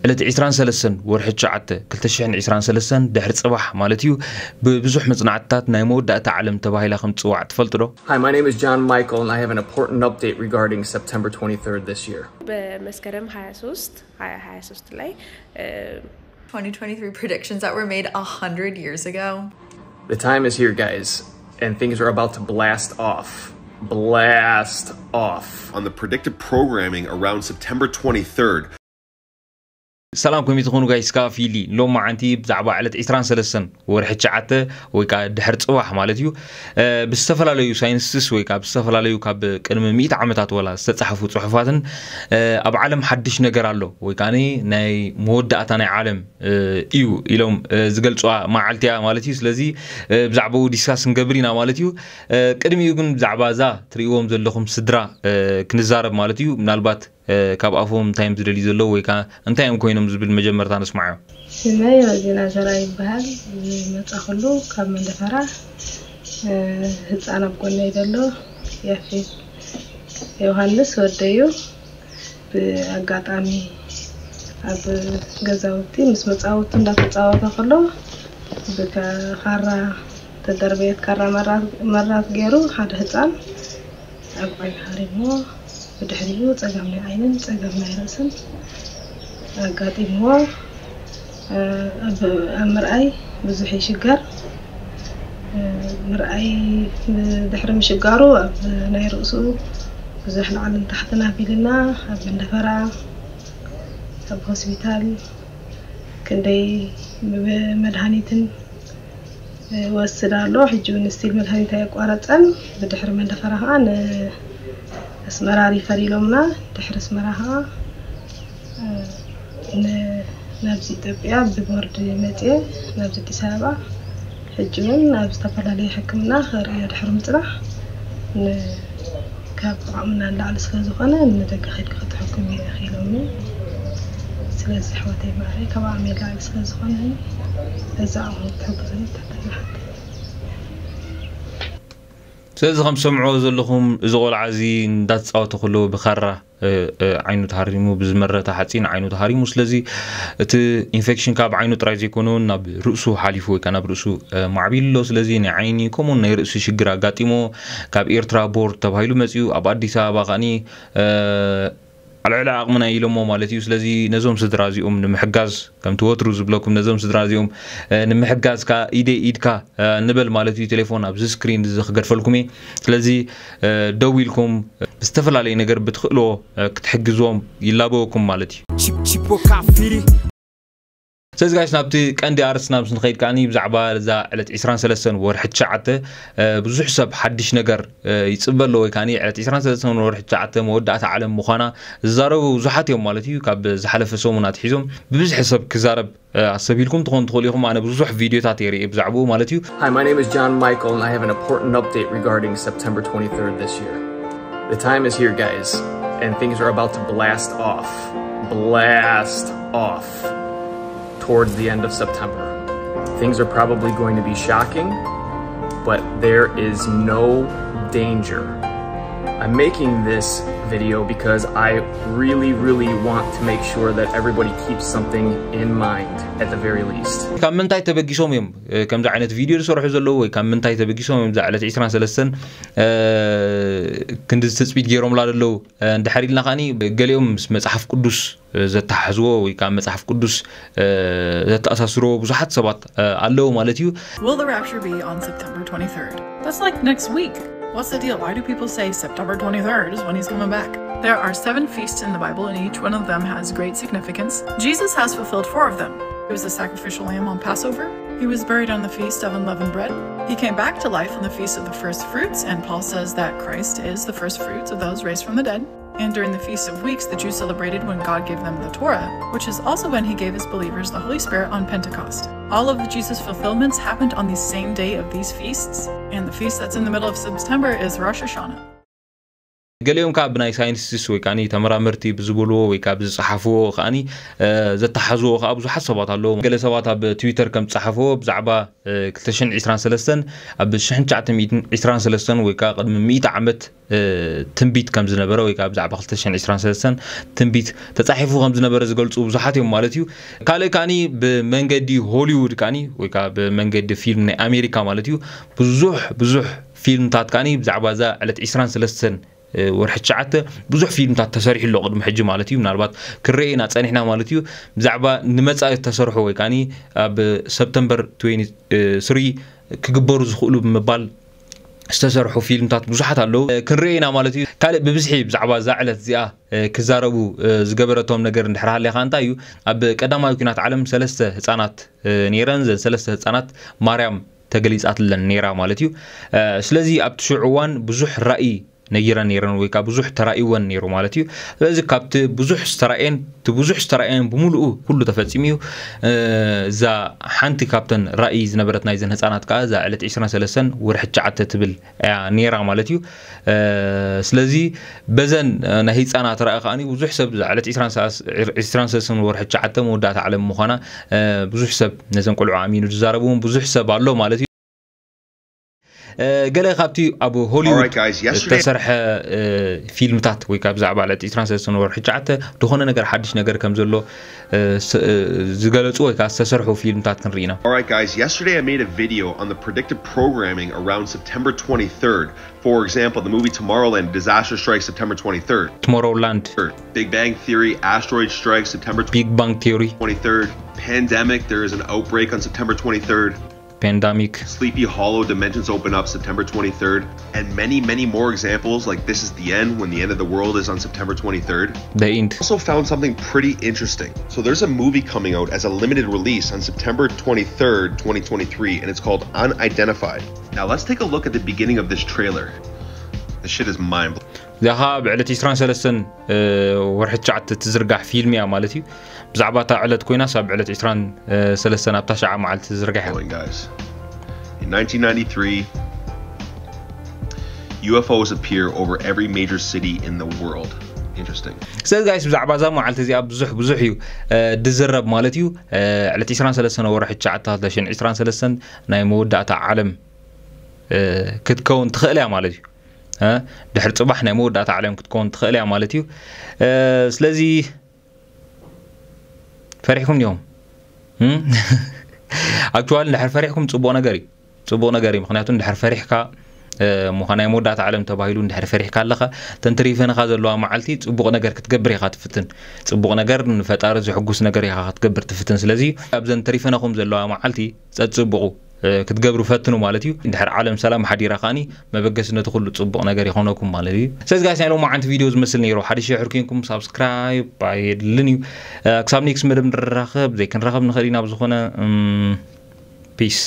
ዕለት ዕስራን ሰለስተን ወርሒ ትሽዓተ ክልተ ሽሕን ዕስራን ሰለስተን ድሕሪ ጽባሕ ማለት እዩ፣ ብብዙሕ መጽናዕትታት ናይ መወዳእታ ዓለም ተባሂላ ከም ትጽዋዕ ትፈልጡ ዶ? Hi, my name is John Michael, and I have an important update regarding September twenty-third this year. በመስከረም ሃያ ሶስት ሃያ ሃያ ሶስት ላይ twenty twenty-three predictions that were made a hundred years ago. The time is here, guys, and things are about to blast off. Blast off. On the predicted programming around September twenty-third. ሰላም፣ ከመይ ትኾኑ ጋይስ? ካብ ፊሊ ሎም መዓንቲ ብዛዕባ ዕለት ዕስራን ሰለስተን ወርሒ ትሽዓተ ወይ ከዓ ድሕሪ ጽባሕ ማለት እዩ፣ እ፣ ብዝተፈላለዩ ሳይንስስ ወይ ከዓ ብዝተፈላለዩ ካብ ቅድሚ ሚእቲ ዓመታት ወላ ዝተጻሕፉ ጽሑፋትን፣ እ፣ ኣብ ዓለም ሓድሽ ነገር ኣሎ ወይ ከዓ ናይ መወዳእታ ናይ ዓለም፣ እ፣ እዩ ኢሎም፣ እ፣ ዝገልጹዋ መዓልቲ እያ ማለት እዩ። ስለዚ፣ እ፣ ብዛዕባኡ ዲስካስ ክንገብር ኢና ማለት እዩ። እ፣ ቅድሚኡ ግን ብዛዕባ እዛ ትርእይዎም ዘለኹም ስድራ፣ እ፣ ክንዛረብ ማለት እዩ። ምናልባት እ፣ ካብ ኣፎም እንታይ እዮም ዝደልዩ ዘለዉ ወይ ከዓ እንታይ እዮም ኮይኖም ዝብል መጀመርታ ንስማዖ። ስመይ ረዚና ዘራ ይበሃል። ዝመጻኹሉ ካብ መንደፈራ፣ እ፣ ህፃን ኣብ ጎነይ ዘሎ ያፌት ዮሃንስ ወደዩ። ብኣጋጣሚ ኣብ ገዛውቲ ምስ መጻወቱ እንዳተጻወተ ከሎ ብካራ ተደርበየት ካራ መራት ገይሩ ሓደ ህፃን ኣብ ዓይኑ ሃሪሞ፣ ብድሕሪኡ ጸጋም ናይ ዓይንን ጸጋም ናይ ርእስን ኣጋጢምዎ። ኣብ ምርኣይ ብዙሕ ይሽገር። ምርኣይ ድሕሪ ምሽጋሩ ኣብ ናይ ርእሱ ብዙሕ ላዕልን ታሕትን ኣቢልና ኣብ መንደፈራ ኣብ ሆስፒታል ክንደይ መድሃኒትን ወስድ ኣሎ። ሕጂ እውን ስቲል መድሃኒት ኣየቋረፀን። ብድሕሪ መንደፈራ ከዓ ንኣስመራ ሪፈር ኢሎምና። ድሕሪ ኣስመራ ከዓ ናብዚ ኢትዮጵያ ብቦርድ መፅየ ናብዚ ኣዲስ ኣበባ ሕጂ እውን ኣብ ዝተፈላለየ ሕክምና ከርእዮ ድሕሪ ምፅናሕ ካብ ዓቕምና ንላዕሊ ስለ ዝኾነ ንደገ ከይድካ ክትሕኩም ኢኺ ኢሎምኒ። ስለዚ ኣሕዋተይ ማዕረይ ካብ ዓቕመይ ንላዕሊ ስለ ዝኾነ በዚ ዓቕምኹም ክትሕግዙኒ ትሕትና ሓተይ። ስለዚ ከም ትሰምዕዎ ዘለኹም እዚ ቆልዓ እዚ እንዳተፃወተ ከሎ ብኻራ ዓይኑ ተሃሪሙ፣ ብዝመረተ ሓፂን ዓይኑ ተሃሪሙ። ስለዚ እቲ ኢንፌክሽን ካብ ዓይኑ ጥራይ ዘይኮነ እውን ናብ ርእሱ ሓሊፉ ወይ ከዓ ናብ ርእሱ ማዕቢሉ ኣሎ። ስለዚ ናይ ዓይኒ ከምኡውን ናይ ርእሲ ሽግር ኣጋጢሞ ካብ ኤርትራ ቦርድ ተባሂሉ መፂኡ ኣብ ኣዲስ ኣበባ ከዓኒ ኣልዕሊ ዓቕምና ኢሎሞ ማለት እዩ። ስለዚ ነዞም ስድራ እዚኦም ንምሕጋዝ ከምቲ ወትሩ ዝብለኩም ነዞም ስድራ እዚኦም ንምሕጋዝ ከዓ ኢደይ ኢድካ ንበል ማለት እዩ። ቴሌፎን ኣብዚ ስክሪን እዚ ክገድፈልኩም እየ። ስለዚ ደው ኢልኩም ብዝተፈላለየ ነገር ብትኽእልዎ ክትሕግዝዎም ይላበወኩም ማለት እዩ። Chip chip ወካፊሪ ስለዚ ጋይስ ናብቲ ቀንዲ ኣርስትና ምስ ንኸይድ ከዓኒ ብዛዕባ እዛ ዕለት ዕስራን ሰለስተን ወርሒ ትሽዓተ ብዙሕ ሰብ ሓድሽ ነገር ይፅበ ኣሎ ወይ ከዓኒ ዕለት ዕስራን ሰለስተን ወርሒ ትሽዓተ መወዳእታ ዓለም ምዃና ዝዛረቡ ብዙሓት እዮም ማለት እዩ። ካብ ዝሓለፈ ሰሙን ኣትሒዞም ብብዝሒ ሰብ ክዛረብ ኣሰቢልኩም ትኾኑ ትኽእሉ ኢኹም። ኣነ ብዙሕ ቪድዮታት የርኢ ብዛዕባኡ ማለት እዩ። Hi, my name is John Michael, and I have an important update regarding September twenty-third this year. The time is here, guys, and things are about to blast off. Blast off towards the end of September. Things are probably going to be shocking, but there is no danger. I'm making this video because I really, really want to make sure that everybody keeps something in mind at the very least. ካብ ምንታይ ተበጊሶም እዮም ከምዚ ዓይነት ቪድዮ ዝሰርሑ ዘለዉ ወይ ካብ ምንታይ ተበጊሶም እዮም እዛ ዕለት ዕስራን ሰለስተን ክንዲ ትፅቢት ገይሮምላ ዘለዉ? እንድሕር ኢልና ከዓኒ ገሊኦም ምስ መፅሓፍ ቅዱስ ዘተሓሕዝዎ ወይ ከዓ መፅሓፍ ቅዱስ ዘተኣሳስርዎ ብዙሓት ሰባት ኣለዉ ማለት እዩ። Will the rapture be on September twenty-third? That's like next week. What's the deal? Why do people say September twenty-third is when he's coming back? There are seven feasts in the Bible, and each one of them has great significance. Jesus has fulfilled four of them. He was the sacrificial lamb on Passover. He was buried on the Feast of Unleavened Bread. He came back to life on the Feast of the First Fruits, and Paul says that Christ is the first fruits of those raised from the dead. And during the Feast of Weeks, the Jews celebrated when God gave them the Torah, which is also when he gave his believers the Holy Spirit on Pentecost. All of Jesus' fulfillments happened on the same day of these feasts, and the feast that's in the middle of September is Rosh Hashanah. ገሊኦም ከዓ ብናይ ሳይንቲስት ወይ ከዓ ተመራመርቲ ብዝብልዎ ወይ ከዓ ብዝፀሓፍዎ ከዓ ዘተሓዝዎ ከዓ ብዙሓት ሰባት ኣለዉ። ገለ ሰባት ኣብ ትዊተር ከም ዝፀሓፍዎ ብዛዕባ 2023 ኣብ 1923 ወይ ከዓ ቅድሚ ሚእቲ ዓመት ትንቢት ከም ዝነበረ ወይ ከዓ ብዛዕባ 2023 ትንቢት ተፃሒፉ ከም ዝነበረ ዝገልፁ ብዙሓት እዮም ማለት እዩ። ካልእ ከዓኒ ብመንገዲ ሆሊውድ ከዓኒ ወይ ከዓ ብመንገዲ ፊልም ናይ ኣሜሪካ ማለት እዩ ብዙሕ ብዙሕ ፊልምታት ከዓኒ ብዛዕባ እዛ ዕለት 23 ወርሒ ትሽዓተ ብዙሕ ፊልምታት ተሰሪሑ ኣሎ ቅድሚ ሕጂ ማለት እዩ። ምናልባት ክንርኢ ኢና ፀኒሕና ማለት እዩ። ብዛዕባ ንመፃኢ ዝተሰርሑ ወይ ከዓኒ ኣብ ሰፕተምበር 23 ክግበሩ ዝኽእሉ ብምባል ዝተሰርሑ ፊልምታት ብዙሓት ኣለዉ። ክንርኢ ኢና ማለት እዩ። ካልእ ብብዝሒ ብዛዕባ እዛ ዕለት እዚኣ ክዛረቡ ዝገበረቶም ነገር እንድሕር ሃሊኻ እንታይ እዩ? ኣብ ቀዳማዊ ኩናት ዓለም ሰለስተ ህፃናት ነይረን። ዘን ሰለስተ ህፃናት ማርያም ተገሊፃትለን ነይራ ማለት እዩ። ስለዚ ኣብቲ ሽዑ እዋን ብዙሕ ራእይ ነይረን ነይረን ወይ ከዓ ብዙሕ ተራእይወን ነይሩ ማለት እዩ። ስለዚ ካብቲ ብዙሕ ዝተራእየን እቲ ብዙሕ ዝተራእየን ብምሉኡ ኩሉ ተፈፂሙ እዩ። እዛ ሓንቲ ካብተን ራእይ ዝነበረት ናይዘን ህፃናት ከዓ እዛ ዕለት 23 ወርሒ ትሽዓተ ትብል እያ ነይራ ማለት እዩ። ስለዚ በዘን ናይ ህፃናት ራእይ ከዓ ብዙሕ ሰብ እዛ ዕለት 23 ወርሒ ትሽዓተ መወዳእታ ዓለም ምዃና ብዙሕ ሰብ ነዘን ቆልዑ ኣሚኑ ዝዛረብ እውን ብዙሕ ሰብ ኣሎ ማለት እዩ። ገለ ካብቲ ኣብ ሆሊውድ ዝተሰርሐ ፊልምታት ወይ ካብ ብዛዕባ ዕለት 23 ወርሒ ትሽዓተ ዝኾነ ነገር ሓድሽ ነገር ከም ዘሎ ዝገለፁ ወይ ከዓ ዝተሰርሑ ፊልምታት ክንርኢ ኢና። Alright guys, yesterday I made a video on the predictive programming around September twenty-third. For example, the movie Tomorrowland, disaster strikes September twenty-third. Tomorrowland. Big Bang Theory, asteroid strikes September Big Bang Theory. 23rd. Pandemic, there is an outbreak on September twenty-third. Pandemic. Sleepy Hollow, dimensions open up September twenty-third. And many, many more examples like This Is the End, When the End of the World is on September twenty-third. The end. Also found something pretty interesting. So there's a movie coming out as a limited release on September twenty-third, twenty twenty-three, and it's called Unidentified. Now let's take a look at the beginning of this trailer. This shit is mind blowing. እዚኣ ከዓ ብዕለት 23 ወርሒ ትሽዓተ ትዝርጋሕ ፊልም እያ ማለት እዩ። ብዛዕባ እታ ዕለት ኮይናስ ኣብ ዕለት 23 ኣብታ ሸዓ መዓልቲ ዝዝርጋሕ እያ። Guys. In nineteen ninety-three, U F Os appear over every major city in the world. Interesting. ስለዚ ጋይስ ብዛዕባ እዛ መዓልቲ እዚኣ ብዙሕ ብዙሕ እዩ ዝዝረብ ማለት እዩ። ዕለት 23 ወርሒ ትሽዓተ 2023 ናይ መወዳእታ ዓለም ክትከውን ትኽእል እያ ማለት እዩ። ድሕሪ ፅባሕ ናይ መወዳእታ ዓለም ክትከውን ትኽእል እያ ማለት እዩ። ስለዚ ፈሪሕኩም ዲኹም? ኣክቹዋሊ እንድሕር ፈሪሕኩም ፅቡቕ ነገር እዩ። ፅቡቕ ነገር እዩ። ምክንያቱ እንድሕር ፈሪሕካ ምዃን ናይ መወዳእታ ዓለም ተባሂሉ እንድሕር ፈሪሕካ ኣለኻ ተንትሪፈንኻ ዘለዋ መዓልቲ ፅቡቕ ነገር ክትገብር ኢኻ ትፍትን። ፅቡቕ ነገር ንፈጣሪ ዝሕጉስ ነገር ኢኻ ክትገብር ትፍትን። ስለዚ ኣብዘን ተሪፈነኹም ዘለዋ መዓልቲ ፀፅብቑ ክትገብሩ ፈትኑ ማለት እዩ። እንድሕር ዓለም ሰላም ሓዲራ ከዓኒ መበገሲ ነቲ ኩሉ ፅቡቕ ነገር ይኾነኩም ማለት እዩ። ስለዚ ጋይስ ናይ ሎማዓንቲ ቪድዮ ዝመስል ነይሩ። ሓደ ሺሕ ሕርኪንኩም ሳብስክራይብ ኣየድልን እዩ። ክሳብ ኔክስት መደብ ንራኸብ ዘይክንራኸብ ንኽእል ኢና ብዝኾነ ፒስ።